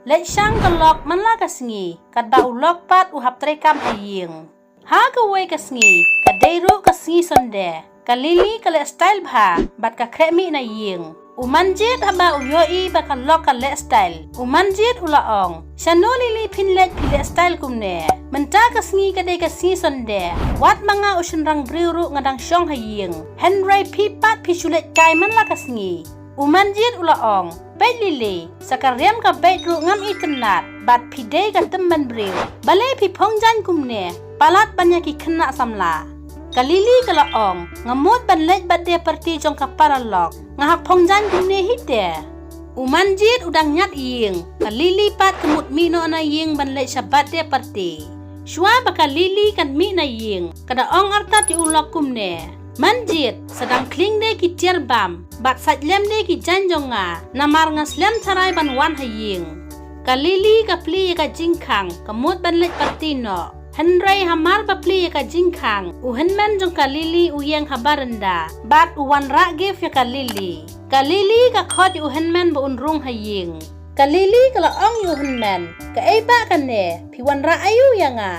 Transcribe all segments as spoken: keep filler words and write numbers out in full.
Leit shang ka lok man la ka sngi, katba u lok pat u hap treikam ha ïing. Ha kawei ka sngi, ka dei ruh ka sngi Sunday. Ka Lily ka leh style bha, bad ka khreh mih na ïing. U Manjit haba u ïohi ba ka lok ka leh style, u Manjit u la ong, "Shano Lily phin leit phi leh style kumne? Mynta ka sngi ka dei ka sngi Sunday. Wat ma nga u shynrang briew ruh nga dang shong ha ïing. Hynrei phi pat phi shu leit kai man la ka sngi." U Manjit u la ong, "Peit Lily, sa ka riam ka beit ruh ngam itynnad, bad phi dei ka tymmen briew. Balei phi phong jaiñ kumne, palat ban ïa ki khynnah samla?" Ka Lily ka la ong, "Nga mut ban leit birthday party jong ka para lok, nga hap phong jaiñ kumne hi te." U Manjit u dang ñiad ïing, ka Lily pat ka mut mih noh na ïing ban leit sha birthday party. Shuwa ba ka Lily kan mih na ïing, ka da ong artat ïa u lok kumne, "Manjit, sa dang khlieh de ki tiar bam, bad sait lem de ki jaiñ jong nga, namar nga slem tharai ban wan ha ïing." Ka Lily ka plie ïa ka jingkhang, ka mut ban leit party noh. Hynrei hamar ba plie ïa ka jingkhang, u hynmen jong ka Lily u ïeng ha baranda, bad u wanrah gift ïa ka Lily. Ka Lily ka khot ïa u hynmen ba un rung ha ïing. Ka Lily ka la ong ïa u hynmen, "Kaei ba kane, phi wanrah aïu ïa nga?"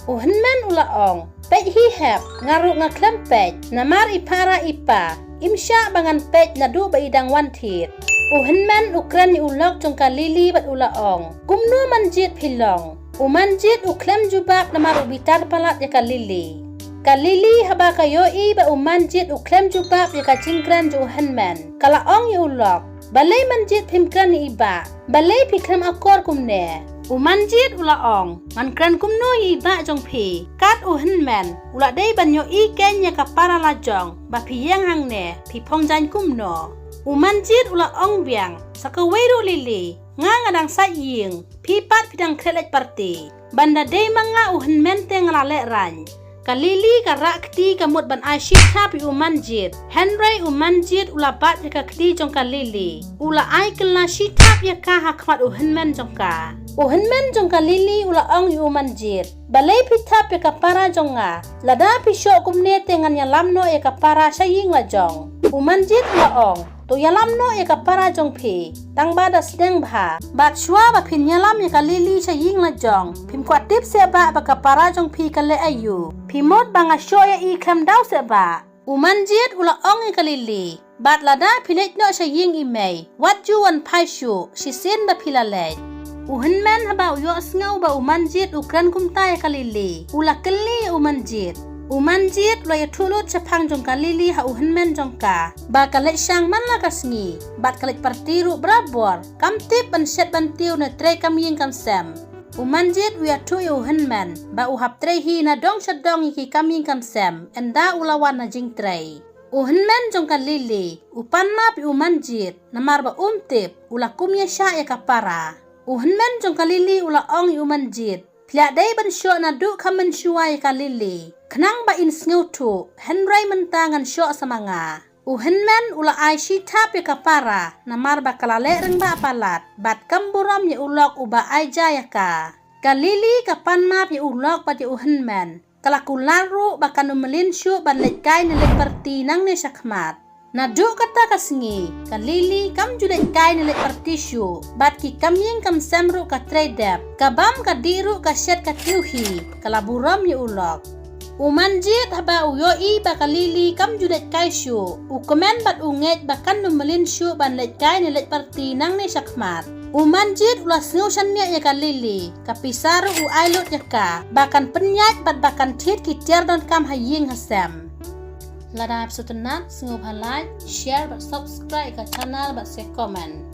U hynmen u la ong, "Peit hi hep, nga ruh nga khlem peit, namar i para i pa, im shah ba ngan peit naduh ba i dang wan thied." U hynmen u kren ïa u lok jong ka Lily bad u la ong, "Kumno Manjit phi long?" U Manjit u khlem jubab namar u bitar palat ïa ka Lily. Ka Lily haba ka ïohi ba u Manjit u khlem jubab ïa ka jingkren jong u hynmen, ka la ong ïa u lok, "Balei Manjit phim kren ïa i ba? Balei phi khlem akor kumne?" U Manjit u la ong, "Ngan kren kumno ïa i ba jong phi? Kat u hynmen u la dei ban ïohi keiñ ïa ka para lajong, ba phi ïeng hangne, phi phong jaiñ kumno?" U Manjit u la ong biang, "Sa kawei ruh Lily, nga nga dang sait ïing, phi pat phi dang khreh leit party. Ban da dei ma nga u hynmen te nga la lehraiñ." Ka Lily ka rah kti ka mut ban ai shi thap ïa u Manjit. Hynrei u Manjit u la bat ïa ka kti jong ka Lily. U la ai kylla shi thap ïa ka ha khmat u hynmen jong ka. U hynmen jong ka Lily u la ong ïa u Manjit, "Balei phi thap ïa ka para jong nga? Lada phi shoh kumne te ngan ïalam noh ïa ka para sha ïing lajong." U Manjit u la ong, "To ïalam noh ïa ka para jong phi, tang ba da sdang bha. Bad shuwa ba phin ïalam ïa ka Lily sha ïing lajong, phim kwah tip seh ba ba ka para jong phi ka leh aïu. Phi mut ba nga shoh ïa i khlem daw seh ba." U Manjit u la ong ïa ka Lily, "Bad lada phi leit noh sha ïing i mei, wat ju wan phai shuh, shisien ba phi la leit." U hynmen haba u ïohsngew ba u Manjit u kren kumta ïa ka Lily, u la kylli ïa u Manjit. U Manjit u la ïathuh lut shaphang jong ka Lily ha u hynmen jong ka, ba ka leit shang man la ka sngi, bad ka leit party ruh barabor, kam tip ban shet ban tiew ne trei kam ïing kam sem. U Manjit u ïathuh ïa u hynmen ba u hap trei hi na dong sha dong ïa ki kam ïing kam sem, ynda u la wan na jingtrei. U hynmen jong ka Lily u pan map ïa u Manjit, namar ba um tip u la kum ïashah ïa ka para. U hynmen jong ka Lily u la ong ïa u Manjit, "Phi la dei ban shoh naduh kha mynshuwa ïa ka Lily, khnang ba in sngewthuh, hynrei mynta ngan shoh sa ma nga." U hynmen u la ai shi thap ïa ka para, namar ba ka la leh rangbah palat, bad kam burom ïa u lok uba ai ja ïa ka. Ka Lily ka pan map ïa u lok bad ïa u hynmen. Ka la kular ruh ba kan ym mlien shuh ban leit kai ne leit party nangne shakhmat. Naduh kata ka sngi, ka Lily kam ju leit kai ne leit party shuh, bad ki kam ïing kam sem ruh ka trei dep. Ka bam ka dih ruh ka shet ka tiew hi, ka la burom ïa u lok. U Manjit haba u ïohi ba ka Lily kam ju leit kai shuh, u kmen bad u ngeit ba kan ym mlien shuh ban leit kai ne leit party nangne shakhmat. U Manjit u la sngew shaniah ïa ka Lily, ka pisa ruh u ai lut ïa ka, ba kan pynïaid bad ba kan thied ki tiar donkam ha ïing ha sem. Lada phi sngewtynnat, sngewbha like, share bad subscribe ïa ka channel bad sa comment.